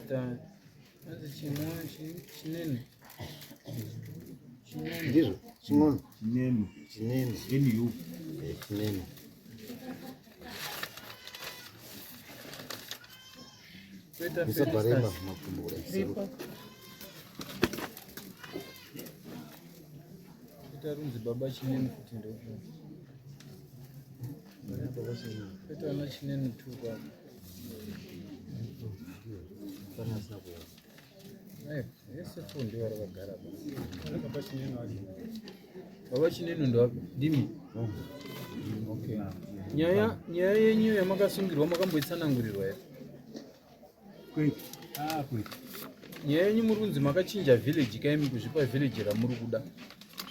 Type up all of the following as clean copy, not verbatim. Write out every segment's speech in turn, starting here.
Mr. Hanzi chimwe chinene. Chinene. Ndizvo chingono. Chinene. Chinene. NU. Eh, chinene. Kweta Musabharema Felistas. makumbo kudai. Kweta runzi baba chinene futi ndopo. Baba chinene. Kweta ana chinene tu baba. Pana asina kuona. Eh, yese tu ndio vakagara pa. Baba chinene wacho. Baba chinene ndo ndimi. Okay. Nyaya nyaya yenyu yamakasungirwa makamboitsanangurirwa here? Kwete. Ah, kwete. Nyaya yenyu muri kunzi makachinja village kaimi kuzvipa village ramuri kuda.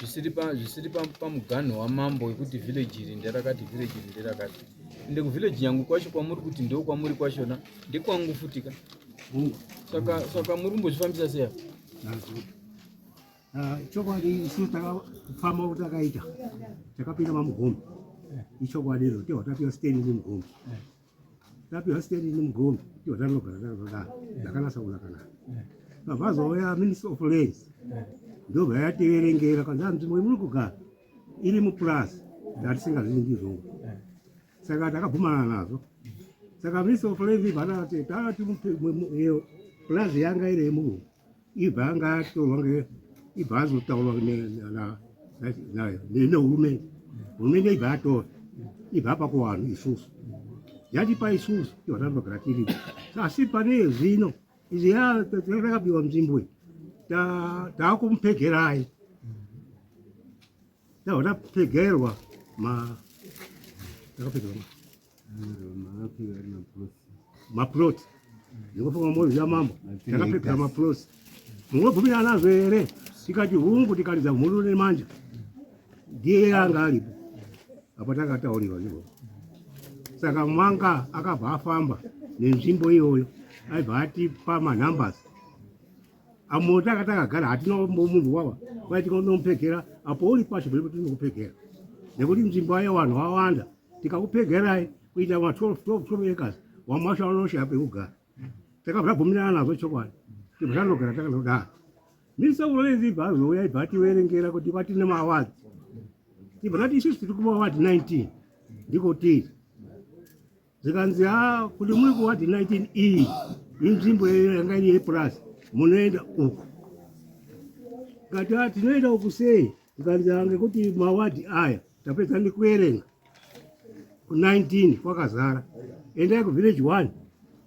Zvisiri pa zvisiri pa pamuganho wamambo wekuti village iri nderakati village iri nderakati. Ende kuvillage yangu kwacho kwamuri kuti ndo kwamuri kwachona ndekwangu futika. Mungu. Saka saka muri kumbozvifambisa sei apa? Nazvo. Ah, chokwadi isu takafamba kuti takaita takapinda mamugombe ichokwadi iro tihwa tapiwa steni nemugombe tapiwa steni nemugombe tihwa tanogara takazodaro ndakanasa kunakana pavazouya minister of lands ndobva yativerengera kanzi "Ah, nzvimbo yemuri kugara iri mupurazi ndatisingazivi ndizvongo saka takabvumana nazvo saka minister of lands ibva tati tati purazi yanga iri yemurungu ibva yanga yatorwa nge ibva yazotaurwa nehurumende hurumende ibva yatora ibva yapa kuvanhu isusu yatipa isusu ibva tanogara tiripo asi pane zvino izvi takapiwa nzvimbo iyi taakumupegerai tabva tapegerwa ma takapegerwa maplot ndikofunga moyo yamambo takapegera maplot munobvumirana nazvo here tikati hungu tikaridza mhuru nemanja ndiye anga aripo apo takataurirwa ndizvo saka mwanga akabva afamba nenzvimbo iyoyo aibva atipa manumbers amo taka takagara hatina munhu wawa kwai tinonomupegera apo uri pacho paripo tinokupegera nekuti nzvimbo ayo vanhu vawanda tikakupegerai kuita ma 12 12 12 acres vamwe vacho vanoshaya pekugara takabva tabvumirana nazvo chokwadi tibva tanogara takanodaro minista uloezi ibva azouya ibva ativerengera kuti kwatine maawards tibva tati isusu tiri kumaward 19 ndiko tiri zvikanzi ha kuti muri kuward 19 iyi inzvimbo yanga iri yepurazi munoenda uku kati ha tinoenda uku sei zvikanzi ha ngekuti mawadhi aya tapedza ndikuerenga ku19 kwakazara endai kuvillage 1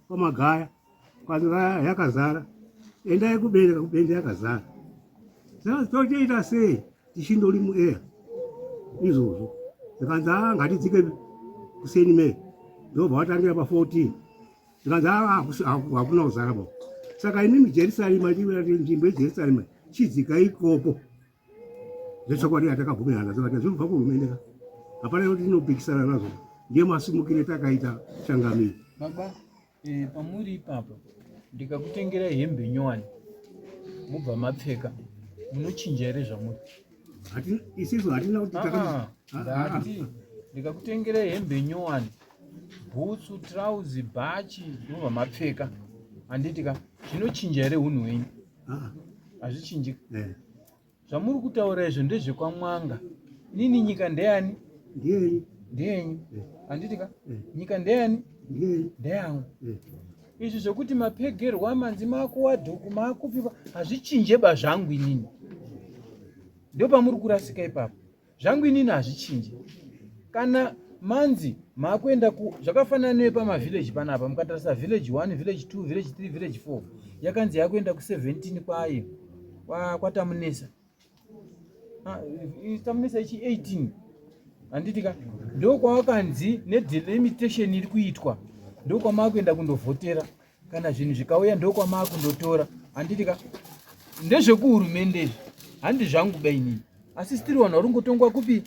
kwamagaya kwanzi yakazara endai kubereka kubende yakazara saka totoita sei tichindori muair izvozvo zvikanzi a ngatidzike kuseni me ndobva watangira pa14 zvikanzi a hakuna kuzara po saka imimi jerusarema nzvimbo yejerusarema chidzika ikoko zvechokwadi atakabvumirana nazvo kati zvinobva kuhurumende ka hapana kuti tinopikisana nazvo ndiye masimukire takaita changamire Baba, eh, pamuri ipapo ndikakutengerai hembe nyowani mobva mapfeka munochinja here zvamuri? Isisu hatina kuti Ah, ndati ndikakutengerai hembe nyowani bhutsu trauzi bhachi mobva mapfeka handiti ka zvinochinja here unhu hwenyu? Hazvichinji. Eh. Zvamuri kutaura izvo ndezvekwamwanga. Nini nyika ndeyani? Ndeyenyu. Ndeyenyu. Eh. Handiti ka? Eh. Nyika ndeyani? Ndeyenyu. Ndeyangu. Eh. Izvi zvekuti mapegerwa manzi makuwadhuku makupiwa hazvichinje ba zvangu inini. Ndopamuri kurasika ipapo. Zvangu inini hazvichinje. Kana manzi makuenda ku zvakafanana nepamavillage panapa mukatarisa village 1 village 2 village 3 village 4 yakanzi yakuenda ku17 kwayo kwatamunesa ah, tamunesa ichi 18 handiti ka ndokwawakanzi nedelimitation iri kuitwa ndokwamakuenda kundovhotera kana zvinhu zvikauya ndokwamakundotora handiti ka ndezvekuhurumende izvi handi zvangu ba inini asi stiri vanhu vari kungotongwa kupi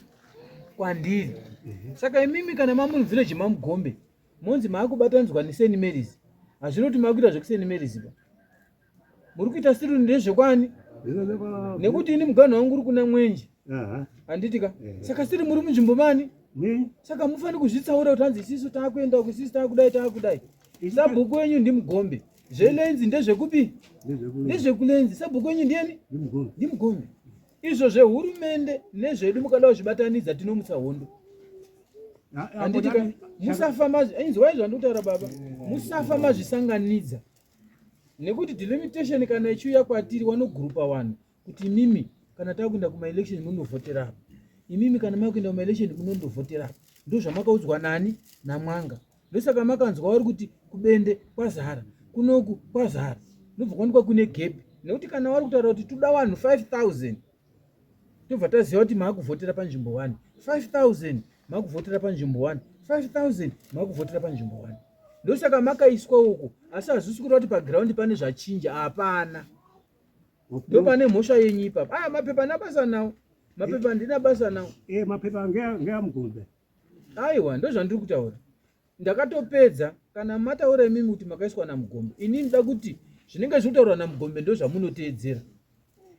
kwandiri saka imimi kana mamuri village mamugombe monzi maakubatanidzwa neseni marys hazvinoti maakuita zvekuseni marys ba muri kuita stiri ndezvekwani nekuti ini muganhu wangu uri kuna mwenje handiti ka saka stiri muri munzvimbo mani saka mufaniri kuzvitsaura kuti hanzi isisu taakuenda uku isisu taakudai taakudai sabhuku wenyu ndimugombe. Zvelenzi ndezvekupi? Ndezvekulenzi. Sabhuku wenyu ndiyani? Ndimugombe. Izvo zvehurumende nezvedu mukada kuzvibatanidza tinomutsa hondo. Handiti ka musafa mazvi inzwai zvandikutaura baba. Musafa mazvisanganidza. Nekuti delimitation kana ichiuya kwatiri wanogurupa vanhu kuti imimi kana takuenda kumaelection munovhotera apa. Imimi kana makuenda kumaelection munondovhotera apa. Ndozvamakaudzwa nani naMwanga. Ndosaka makanzwa vari kuti kubende kwazara kunoku kwazara ndobva kwanikwa kune gap nekuti kana vari kutaura kuti toda vanhu 5000 tobva taziva kuti maakuvhotera panzvimbo 1 5000 maakuvhotera panzvimbo 1 5000 maakuvhotera panzvimbo 1 ndosaka makaiswa uku asi hazvisi kureva kuti pagiraundi pane zvachinja hapana ndopane mhosva yenyu ipapa aya mapepa andina basa nawo mapepa handina basa nawo eh, mapepa ngeamugombe Aiwa, ndozvandiri kutaura. Ndakatopedza kana mataura imimi kuti makaiswa naMugombe. Ini ndoda kuti zvinenge zviri kutaurwa naMugombe ndozvamunoteedzera.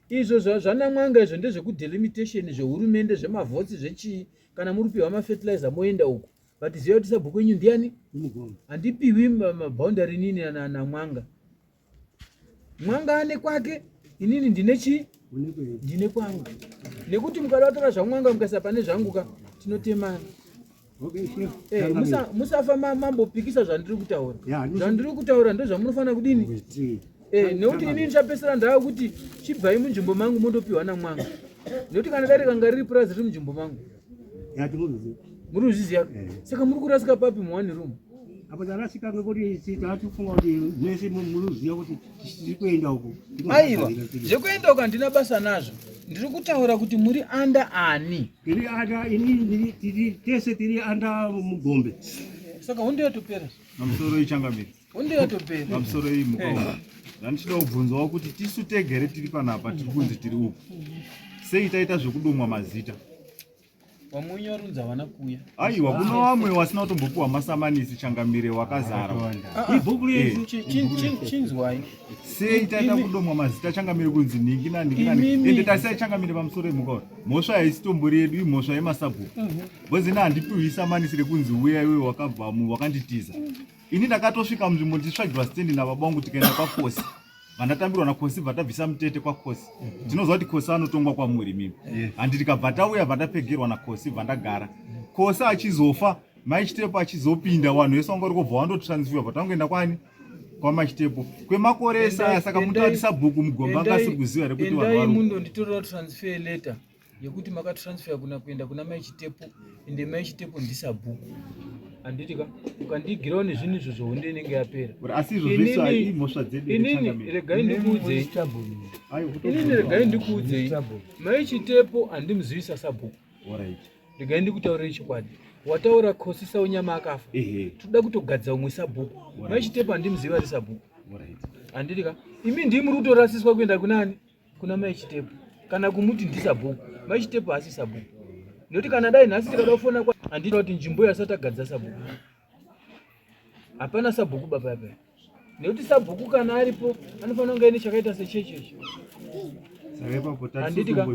Izvo zvanamwanga izvo ndezvekudelimitation zvehurumende zvemavhotsi zvechii kana muri kupiwa mafertilizer moenda uko but ziva kuti sabhuku wenyu ndiani handipiwi maboundary inini namwanga Mwanga ane kwake, inini ndine chii? Ndine kwangu. Nekuti mukada kutora zvamwanga mukaisa pane zvangu ka tinotemana. Eh, musafa mambopikisa zvandiri kutaura. Zvandiri kutaura ndozvamunofanira kudini? Eh, nekuti inini ndichapesera ndava kuti chibvai munzvimbo mangu mondopiwa namwanga. Nekuti kana dare kanga riri purazi riri munzvimbo mangu. Muri kuzviziva? Eh. Saka muri kurasika papi muone room? Apo tarasika ngekuti tatifunga kuti mese munoziva kuti tiri kuenda uku. Aiwa, zvekuenda uku handina basa nazvo. Ndiri kutaura kuti muri anda ani? Tiri anda ini tiri tese tiri anda Mugombe. Saka hondo yatopera. Pamusoro ichangamire. Hondo yatopera. Pamusoro iyi mukoma. Eh. Zvandichida kubvunzawo kuti tisu tegere tiri panapa tiri kunzi tiri uku. Sei taita zvekudomwa mazita? Vamwe warunzi havana kuuya. Aiwa kuna vamwe wasina kutombopiwa masamanisi changamire wakazara. Ah, ah. Ibhuku Eh. Chinzwai. Sei taita kudomwa mazita changamire kunzi nhingi nanhingi nanhingi. Imimi. Ende tarisai changamire pamusoro yemukaura. Mhosva haisitombori yedu imhosva yemasabhuku. Because ini handipiwi samanisi rekunzi uya iwe wakabva mu wakanditiza. Ini ndakatosvika munzvimbo ndichitsvagirwa stendi nababa vangu tikaenda kwaKosi. Vandatambirwa naKosi bva tabvisa mutete kwaKosi. Tinoziva kuti Kosi anotongwa kwamuri mimi. Handi tikabva tauya bva ndapegerwa naKosi bva ndagara. Kosi achizofa Mai Chitepo achizopinda vanhu vese vanga vari kobva vandotransfer bva tangoenda kwani? KwaMachitepo. Kwemakore ese aya saka mutati sabhuku Mugomba anga asiri kuziva here kuti vanhu Endai vari mundonditorera transfer letter. yekuti makatransfer kuna kuenda kuna mai Chitepo ende mai Chitepo ndisabhuku handiti ka ukandigirawo nezvinhu izvozvo hondo inenge yapera asi izvo zvese imhosva dzedu inini regai ndikuudzei inini regai ndikuudzei mai Chitepo handimuzivisa sabhuku regai ndikutaurire chokwadi wataura khosi saunyama akafa toda kutogadza umwe sabhuku mai Chitepo handimuziva ari sabhuku handiti ka imi ndii muri kutorasiswa kuenda kunani kuna mai Chitepo kana kumuti ndisabhuku mai Chitepo haasi sabhuku nekuti kana dai nhasi tikada kufona kwa handina kuti nzvimbo yasati agadza sabhuku hapana sabhuku baba yapa nekuti sabhuku kana aripo anofanira kunge aine chakaita sechechi ichi handitika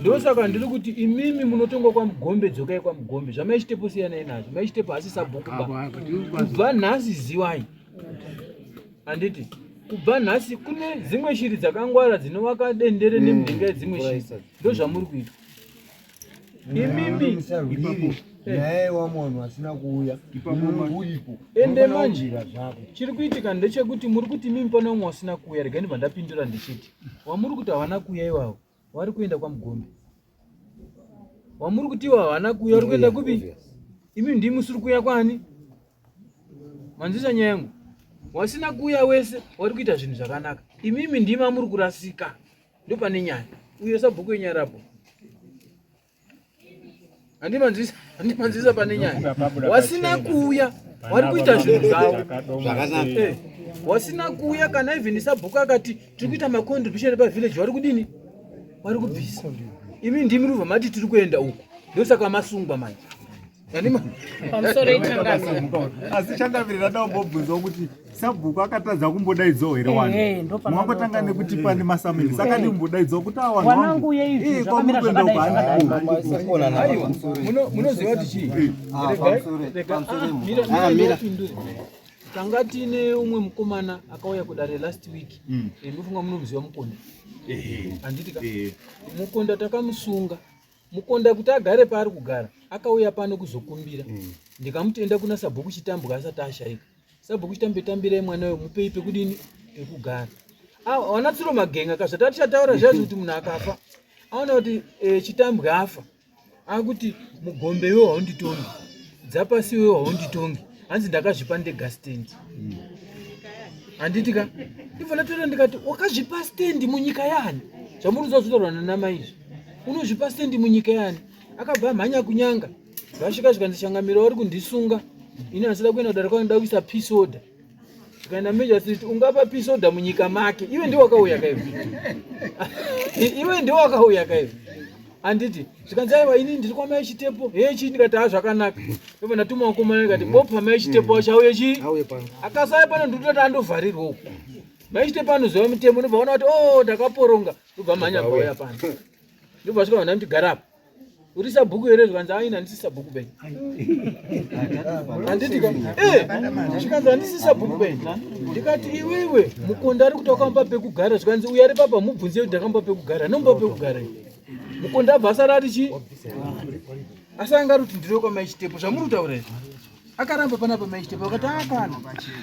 ndosaka ndiri kuti imimi munotongwa kwamugombe dzokai kwamugombe zvamai Chitepo siyanai nazvo mai Chitepo haasi sabhuku ba kubva nhasi ziwai Handiti kubva nhasi kune dzimwe shiri dzakangwara dzinovaka dendere mm. nemudhenga yedzimwe shiri ndozvamuri kuitwa imimi nyaya yewamwe vanhu vasina kuuya uripo ende manje chiri kuitika ndechekuti muri kuti imimi pane vamwe vasina kuuya regai ndibva ndapindura ndichiti wamuri kuti havana kuuya iwawo wari kuenda kwamugombe wamuri kuti iwo havana kuuya uri kuenda kupi imi ndimi musiri kuuya kwani manzwisa nyaya yangu wasina kuuya wese wari kuita zvinhu zvakanaka imimi ndimi amuri kurasika ndopane nyaya uyo sabhuku yenyarapo handimanzwisa pane nyaya wasina kuuya wari kuita zvinhu zvavo zvakanaka eh, wasina kuuya kana even sabhuku akati tiri kuita macontribution pavillage wari kudini wari kubvisa imi ndimi rubva mati tiri kuenda uku ndosaka masungwa manje pamusoro ichangamire asi changamire rada kumbobvunzawo kuti sabhuku akatadza kumbodaidzawo here wani mwangotanga nekuti pane masameni saka ndimbodaidzawo kuti awanhu wanangu yeizvi zvakamira zvakadai munoziva kuti chii Tanga tiine umwe mukomana akauya kudare last week. Eh, ndofunga munomuziva Mukonda. Handiti ka? Mukonda takamusunga. Mukonda kuti agare paari kugara akauya pano kuzokumbira. Ndikamuti enda kuna sabhuku Chitambwe asati ashaika. Sabhuku Chitambwe tambirai mwana uyo mupei pekudini pekugara. Ah, wana tsuro magenga ka zvatati chataura zviya kuti munhu akafa. Aona kuti eh, Chitambwe afa. Akuti mugombe iwe haunditongi. Dzapasi iwe haunditongi. Hanzi ndakazvipa ndega stand. Handiti ka? Ndibva ndatora ndikati wakazvipa stand munyika yani? Zvamuri kuziva zvinotaurwa nanamai izvi. Unozvipa stand munyika yani? Akabva amhanya kunyanga. Vasvika zvikanzi changamiro vari kundisunga. Ini handisida kuenda kudare kwangu ndoda kuisa peace order. Zvikaenda magistrate ungapa peace order munyika make. Iwe ndiwe wakauya kaiwe. Iwe ndiwe wakauya kaiwe. Handiti zvikanzi aiwa ini ndiri kwamai Chitepo. Hee chii ndikati haa zvakanaka. Ndobva ndatuma vakomana ndikati bopa mai Chitepo wacho auye chii? Akasauya pano ndikutoti andovharirwa uku. Mai Chitepo anoziva mutemo ndobva vaona kuti oh ndakaporonga. Ndobva mhanya bauya pano. Ndobva svika vanhu vati gara apa. Uri sabhuku here zvikanzi aina handisi sabhuku benyu. Handiti ka? Eh, zvikanzi handisi sabhuku benyu. Ndikati iwewe mukonda ari kuti wakamupa pekugara zvikanzi uyo ari papa mubvunze kuti ndakamupa pekugara. Nomupa pekugara iwe. Mukonda abva asara ari chii? Asi anga ari kuti ndiri kwamai Chitepo zvamuri kutaura izvi. Akaramba panapa mai Chitepo akati akana.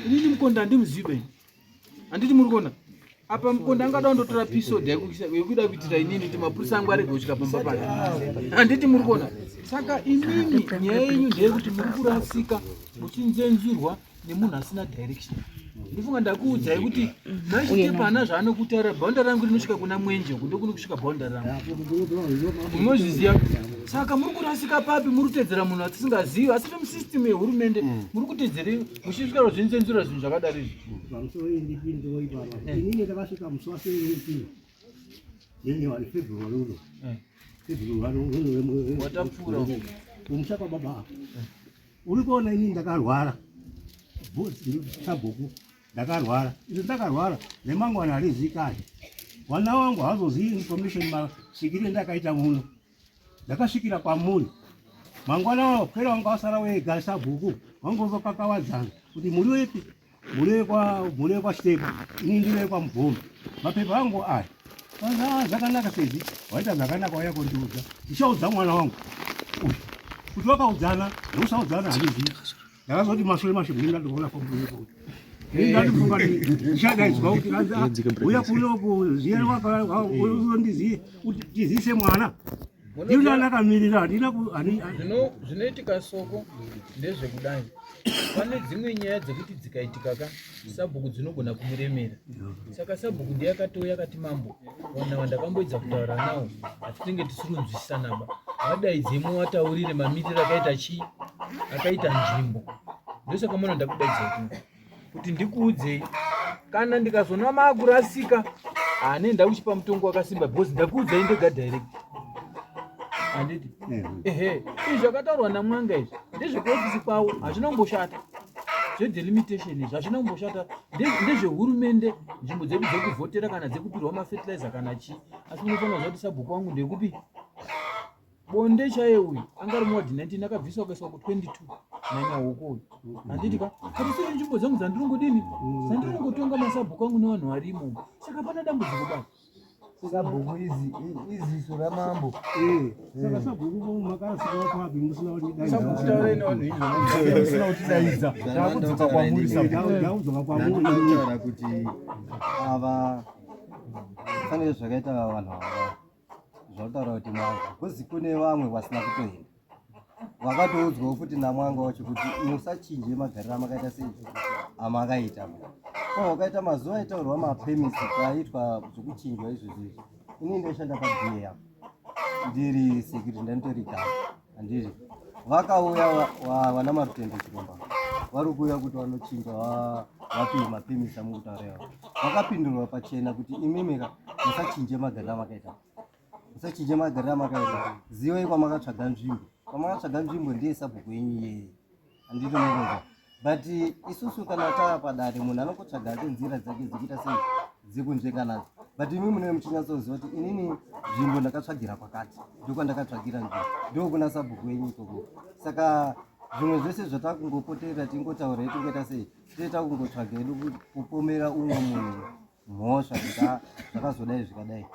Inini mukonda handimuzivi benyu. Handiti muri kuona? Apa mukonda angada kundotora pisod yekuda kuitira inini kuti mapurisa angu arege kusvika pamba pake. Handiti muri kuona? Saka imimi nyaya yenyu ndeyekuti muri kurasika muchinzenzurwa nemunhu asina direction. Ndifunga ndakuudzai kuti machitepa haana zvaanokutaura bhaundari rangu rinosvika kuna mwenje uku ndokuno kusvika bhaundari rangu. Munozviziva? Saka muri kurasika papi muri kutedzera munhu atisingazivi asi musystem yehurumende muri kutedzerei muchisvika kuzvinzenzura zvinhu zvakadaro izvi. Pamusoro iyi ndipindiro ipapa. Inini ndakasvika musi wa 17 January February uno. February uno. Watapfuura uno. Kumusha kwababa apa. Uri kuona inini ndakarwara. Sabhuku ndakarwara. Izvo ndakarwara remangwana harizikanwi. Vana vangu havazozivi information masvikire ndakaita muno. Ndakasvikira kwamuri. Mangwana wavo kwera wanga wasara wega sabhuku wangozokakavadzana kuti muri wepi muri wekwaChitepo ini ndiri wekwaMubvumbi. Mapepa angu aya ah, zvakanaka sezvi waita zvakanaka wauya kundiudza ndichaudza mwana wangu uyu kuti wakaudzana nekusaudzana handizivi. Ndakazoti mashure mashure ndinga ndikuona pamurume ndingandifunga ndichadaidzwa kuti uya kuno kuziya unondiziye kuti tizise mwana ndina ndakamirira handina zvinoitika soko ndezvekudai pane dzimwe nyaya dzekuti dzikaitika ka sabhuku dzinogona kumuremera saka sabhuku ndiye akatouya akati mambo vanhu ava ndakamboedza kutaura nawo asi tinenge tisiri kunzwisisanaba vadaidze muwataurire mamiriro akaita chii akaita nzvimbo ndosaka mona ndakudaidzai kuno kuti ndikuudzei kana ndikazona maakurasika ane ndakuchipa mutongo wakasimba because ndakuudzai ndega direct handiti ehe izvi zvakataurwa namwanga izvi ndezvekuofisi kwavo hazvina kumboshata zvedelimitation izvi hazvina kumboshata ndezvehurumende nzvimbo dzedu dzekuvhotera kana dzekupirwa mafertilizer kana chii asi munofanira kuziva kuti sabhuku wangu ndekupi bonde chaiye uyu anga ari muwadhi 19 akabviswa akaiswa ku 22 nanyahoko uyu handiti ka hatisiri nzvimbo dzangu dzandiringodini dzandiringotonga masabhuku angu nevanhu varimo saka pana dambudziko baba Sabhuku iziso ramambo. Saka sabhuku makarasika kwapi musina kutidaidza. Sabhuku taurai nevanhu izvo musina kutidaidza. Takudzoka kwamuri sabhuku. Takudzoka kwamuri. Ndakutaura kuti ava fanire zvakaita vanhu ava zvakutaura kuti mwanga kuzi kune vamwe vasina kutoenda vakatoudzwawo futi namwanga wacho kuti musachinje magariro amakaita sei amakaita ko wakaita mazuva aitaurwa mapemisi paaitwa zvekuchinjwa izvozvo izvi ini ndaishanda padea ndiri security ndanditori gava handiri vakauya vana marutendo chiromba vari kuuya kuti vanochinja vapiwe mapemisi amukutaura iwawo vakapindurwa pachena kuti imimika musachinje magariro amakaita musachinje magariro amakaita zivai kwamakatsvaga nzvimbo kwamakatsvaga nzvimbo ndiye sabhuku yenyu iyeye handiti mukunzwa but isusu kana taa padare munhu anongotsvaga ake nzira dzake dzekuita sei dzekunzvenga nadzo but imi munenge muchinyatsoziva kuti inini nzvimbo ndakatsvagira kwakati ndokwandakatsvagira nzvimbo ndokuna sabhuku wenyu ikoko saka Zvimwe zvese zvatakungopotera tingotaura tingoita sei, tinoita takungotsvaga hedu kupomera umwe munhu mhosva kuti zvakazodai zvikadai.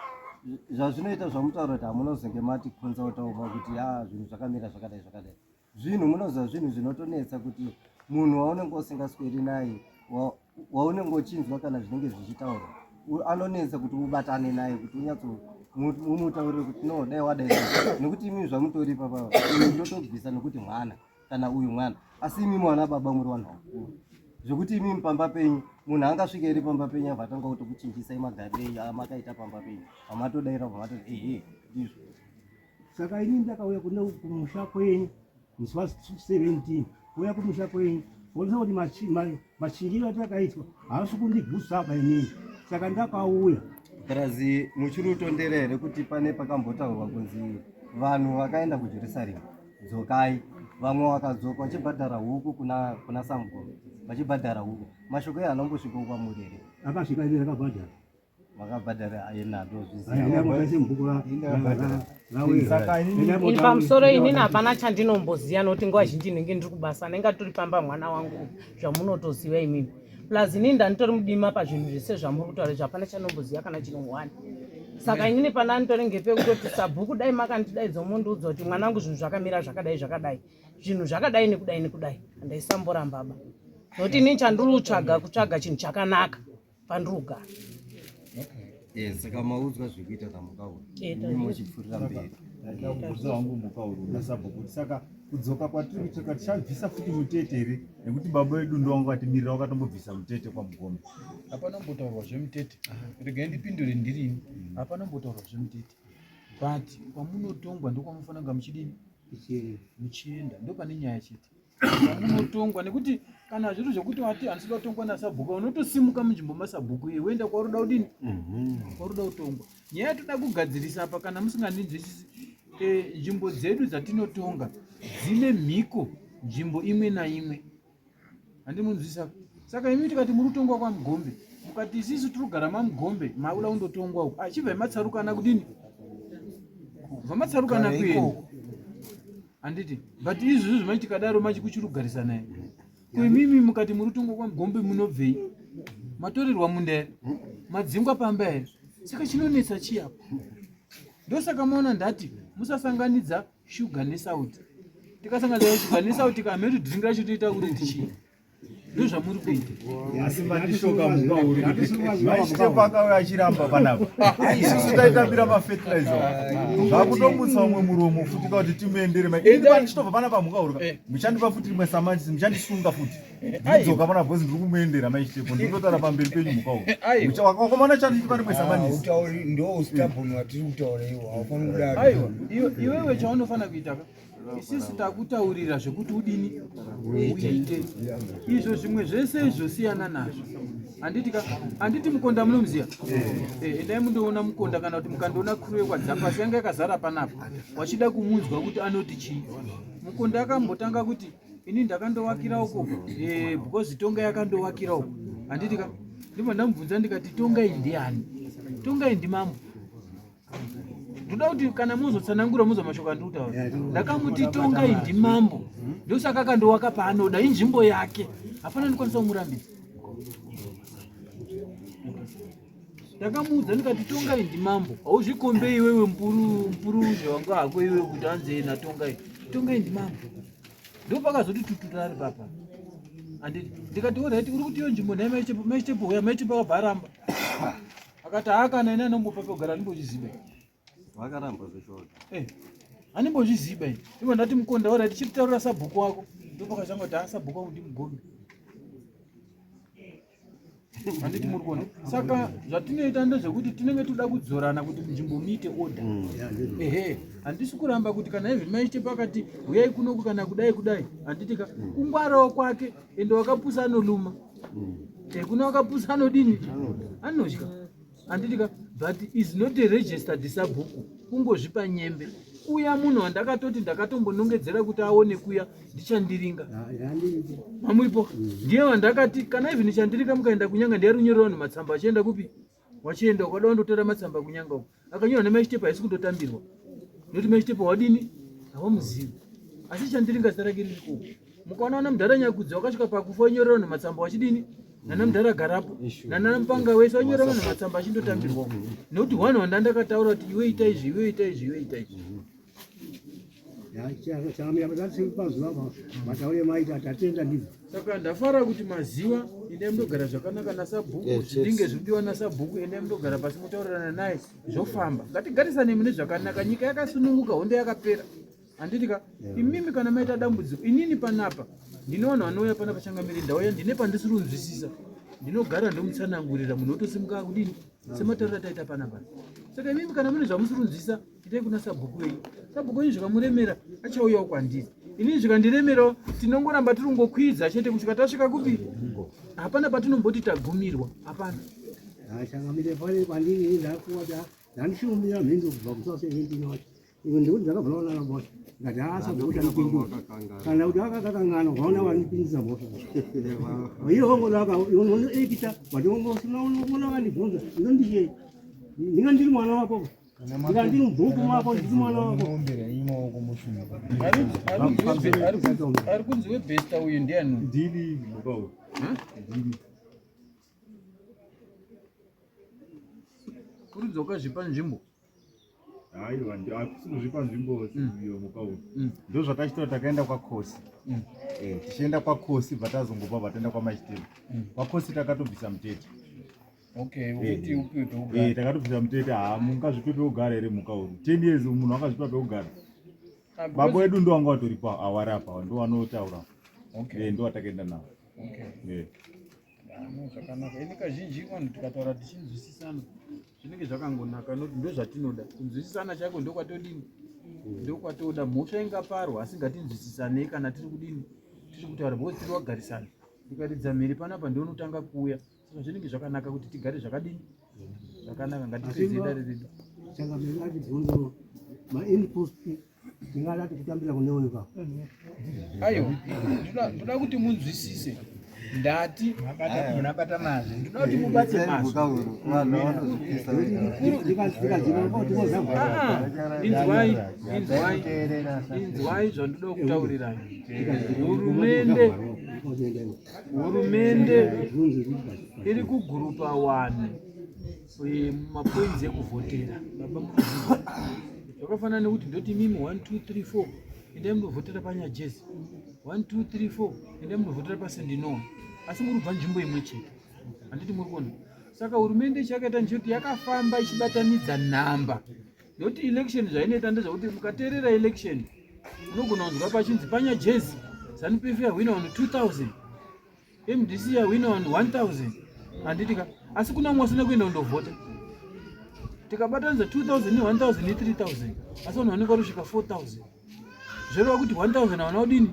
Zvazvinoita zvamutaura kuti hamunozenge mati consultawo pakuti a zvinhu zvakamira zvakadai zvakadai. Zvinhu munoziva zvinhu zvinotonetsa kuti munhu waunenge usingasweri naye waunenge uchinzwa kana zvinenge zvichitaurwa anonetsa kuti ubatane naye kuti unyatso umutaurire kuti no dai wadai nekuti imi zvamutori papa uyu ndotobvisa nekuti mwana kana uyu mwana asi imi mwana baba muri vanhu vakuru zvekuti imimi pamba penyu munhu angasvike iri pamba penyu abva atanga kutokuchinjisai magariro enyu amakaita pamba penyu amatodaira pamatoti ehe ndizvo. Saka ini ndakauya kune kumusha kwenyu musi wa 17 kuuya kumusha kwenyu kuonesa kuti machinjiro atakaitwa haasi kundigutsa apa inini saka ndakauya. Bhurazi muchiri kutondera here kuti pane pakambotaurwa kunzi vanhu vakaenda kuJerusarema dzokai, vamwe vakadzoka vachibhadhara huku kuna, kuna Samugome vachibhadhara huku. Mashoko iye anombosvikawo kwamuri here? Akasvika ini ndakabhadhara. Makabhadhara ayena ndozvizivaini. Pamusoro inini hapana chandinomboziva nokuti nguva zhinji ndinenge ndiri kubasa ndinga turi pamba mwana wangu zvamunotoziva imimi plus inini ndanditori mudima pazvinhu zvese zvamuri kutaura izvo hapana chandomboziva kana chinhu one saka inini pana nditori ngepekutoti sabhuku dai makandidaidza mondiudza kuti mwanangu zvinhu zvakamira zvakadai zvakadai zvinhu zvakadai nekudai nekudai handaisamborambaba nokuti inini chandiri kutsvaga kutsvaga chinhu chakanaka pandiri kugara. Eh, saka maudzwa zvekuita naMukauru Eh, imi muchipfuurira mberi. Ndaida kubvunza wangu Mukauru nasabhuku kuti saka kudzoka kwatiri kuita tichabvisa futi mutete here nekuti baba vedu ndo vanga vatimirira vakatombobvisa mutete kwaMugombe. Hapana kumbotaurwa zvemutete. Regai ndipindure ndirini. Hapana kumbotaurwa zvemutete. But kwamunotongwa ndokwamunofanira kunga muchidini? Muchienda. Ndopane nyaya chete. Unotongwa nekuti kana zviri zvekuti wati handisi kuda kutongwa nasabhuku unotosimuka munzvimbo masabhuku iye woenda kwauri kuda kudini mhm. kwauri kuda kutongwa nyaya yatoda kugadzirisa apa kana musingandinzwisisi eh, nzvimbo dzedu dzatinotonga dzine mhiko nzvimbo imwe naimwe handimunzwisisa saka imi tikati muri kutongwa kwamugombe mukati isisu tiri kugara mamugombe makuda kundotongwa uku achibva matsarukana kudini bva matsarukana kuenda handiti but izvozvo manje tikadaro manje kuchiri kugarisana here ko imimi mukati muri kutongwa kwamugombe munobvei matorerwa munda here madzingwa pamba here saka chinonetsa chii apo ndosaka maona ndati musasanganidza shuga nesauti tikasanganidza shuga nesauti kamhetu drink racho toita kuti tichii ndozvamuri kuita asi mandishoka mukauri kuti maishitepo akauya achiramba panapa isusu taitambira mafertilizer zvakutomutsa umwe muromo futi ka kuti timuendere ini pandichitobva panapa mukauri eh. muchandipa futi rimwe samanisi muchandisunga futi ndidzoka pana bhozi ndiri kumuendera maishitepo ndinotaura pamberi penyu mukauri wakomana chandipa rimwe samanisi ndo ustabon watiri kutaura iwo haufaniri kudaro aiwa iwewe chaunofanira kuita ka Isisu takutaurira zvekuti udini uite izvo zvimwe zvese izvo siyana nazvo handiti ka handiti mukonda munomuziva eh, endai mundoona mukonda kana kuti mukandoona kuru yekwadzapasi yanga yakazara panapa wachida kumunzwa kuti anoti chii mukonda akambotanga kuti ini ndakandowakira uko eh, because tonga yakandowakira uko handiti ka ndibva ndamubvunza ndikati tongai ndiani tongai ndimambo ndoda kuti kana muzotsanangura muzwa mashoko andiri kutaura ndakamuti tongai ndimambo ndosaka akandowaka paanoda inzvimbo yake hapana ndikwanisa kumurambidza ndakamuudza ndikati tongai ndimambo hauzvikombe iwewe mpuru mpuru zvawanga hako iwewe kuti anzi natongai tongai ndimambo ndopakazoti tututa ari papa anditi ndikati orit uri kuti iyo nzvimbo nhai maitepo maitepo uya maitepo akabva aramba akati haa kana ini anombopa pekugara andimbozviziva vakaramba zveshota eh, andimbozviziva ini ivo ndati mukonda ora tichitaurira sabhuku wako ndopakazanga kuti haa sabhuku wangu ndimugombe handiti muri kuona saka zvatinoita ndezvekuti tinenge toda kudzorana kuti munzvimbo muite order mm. ehe handisi kuramba kuti kana even maite pakati huyai kunoku kana kudai kudai handiti ka mm. kungwarawo kwake ende wakapusa anoluma mm. Eh, kuna wakapusa anodini anodya handiti ka but is not a registered sabhuku kungozvipa nyembe kuya munhu wandakatoti ndakatombonongedzera kuti aone kuya ndichandiringa mamuripo ndiye wandakati kana even chandiringa mukaenda kunyanga ndiye runyorera vanhu matsamba achienda kupi wachienda ukada wandotora matsamba kunyanga uko akanyora nemaishitepo haisi kundotambirwa nekuti maishitepo wadini hawamuzivi asi chandiringa zita rake riri koko. Mukaona vana mudhara Nyakudzi wakasvika pakufa wanyorera vanhu matsamba wachidini nana mudhara Garapo nana Mupanga wese wanyorera vanhu matsamba achindotambirwa nekuti hwanhu hwanda ndakataura kuti iwe ita izvi iwe ita izvi iwe ita izvi. Saka ndafara kuti maziva, endai mundogara zvakanaka nasabhuku, zvinenge zvidiwa nasabhuku, endai mundogara pasi motaurirana naye zvofamba. Ngatigarisane mune zvakanaka, nyika yakasununguka, hondo yakapera. Handiti ka? Imimi kana maita dambudziko, inini panapa ndine vanhu vanouya panapa changamire, ndauya ndine pandisiri kunzwisisa, ndinogara ndomutsanangurira, munhu otosimuka kudini sematauriro ataita panapa. Saka imimi kana mune zvamusiri kunzwisisa, itai kuna sabhuku wenyu. Sabhuku wenyu zvikamuremera achauyawo kwandiri, inini zvikandiremerawo, tinongoramba tiri kungokwidza chete kusvika tasvika kupi. Hapana patinomboti tagumirwa, hapana. Changamire pane kwandiri ndakuwa ndandishumira mhinduro kubva kusa 17 wacho Iwe ndikuti ndakabva naona na boss. Ndikati haa sabhuku kuti anipindura. Kana kuti akakakangana ukaona wanipindisa mhosva. Iye wangodaka unoekita but wangosina unoona wandibvunza ndinondiyei. Ndinga ndiri mwana wako. Ndinga ndiri mubhuku mako ndiri mwana wako. Ari kunzi webhesta uyu ndiani? Ndini baba uyu. Ndini. Kurudzi wakazvipa nzvimbo. Aiwa, hakusi kuzvipa nzvimbo iyo mukauri. Ndozvatachitaura takaenda kwaKhosi. Tichienda kwaKhosi bva tazongobva bva taenda kwaMachitema. KwaKhosi takatobvisa mutete. Okay, ukuti upiwe pekugara. Takatobvisa mutete. Haa, mungazvipe pekugara here mukauri? 10 years munhu akazvipa pekugara. Ah, Baba wedu ndo wanga watoripo awari apa, ndo wanotaura. Okay. Ndo watakaenda nawo. Okay. Zvakanaka. Ini kazhinji vanhu tikataura tichinzwisisana zvinenge zvakangonaka, noti ndozvatinoda kunzwisisana chaiko, ndokwatodini, ndokwatoda. Mhosva ingaparwa asi ngatinzwisisanei kana tiri kudini, tiri kutaura, because tiri wagarisana. Ndikaridza mhiri panapa ndonotanga kuuya, saka zvinenge zvakanaka kuti tigare zvakadini zvakanaka. Ngatipedze dare redu. Changamire achibvunzo mainput ndingada kutambira kune uyu ka. Aiwa, ndoda kuti munzwisise. Ndati munabata mazwi, ndoda kuti mubate mazwi. Inzwai, inzwai, inzwai zvandoda kutaurirai. Hurumende iri kugurupa vanhu mapoints ekuvhotera. Baba, munoziva zvakafanana nekuti ndoti mimi 1 2 3 4 endai munovhotera paNyajezi, 1 2 3 4 endai munovhotera paSendinoa, asi muri kubva nzvimbo imwe chete, handiti muri kuona? Saka hurumende chakaita ndechekuti yakafamba ichibatanidza nhamba, nokuti election zvainoita ndezvekuti mukateerera election unogona kunzwa pachinzi paNyajezi ZANU PF yahwina vanhu 2000, MDC yahwina vanhu 1000, handiti ka? Asi kuna mumwe asina kuenda kundovhota. Tikabatanidza 2000 ne1000 ne3000, asi vanhu vanenge vari kusvika 4000, zvoreva kuti 1000 havana kudini,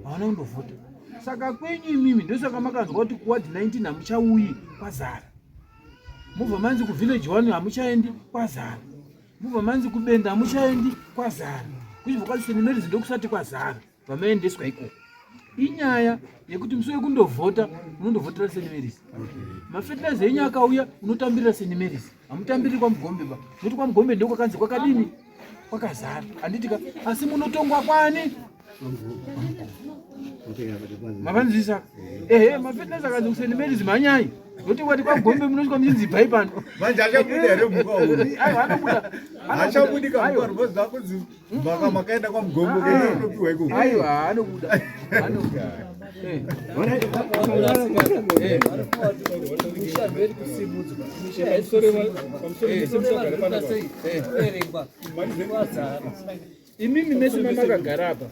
havana kundovhota. Saka kwenyu imimi ndosaka makanzwa kuti kuward 19 hamuchauyi, kwazara. Mubva manzi kuvillage 1 hamuchaendi, kwazara. Mubva manzi kubenda hamuchaendi, kwazara. Kuchibva kwazi St Marys ndokusati kwazara, vamaendeswa ikoko. Inyaya yekuti musi wekundovhota unondovhotera St Marys. Mafertilizer enyu akauya unotambirira St Marys, hamutambiriri kwaMugombe ba, nokuti kwaMugombe ndokwakanzi kwakadini, kwakazara, handiti ka? Asi munotongwa kwani? Mavanzisa ehe, mafertilizer akanzi kuSt Marys mhanyai, nokuti kwati kwaMugombe munosvika muchinzi ibvai pano. Manje achabuda here muka uyu? Aiwa, anobuda. Achabudika muka rwozva kunzi maka makaenda kwaMugombe kuenda kunopiwa ikoko. Aiwa, anobuda, anobuda. Imimi mese mamakagara apa.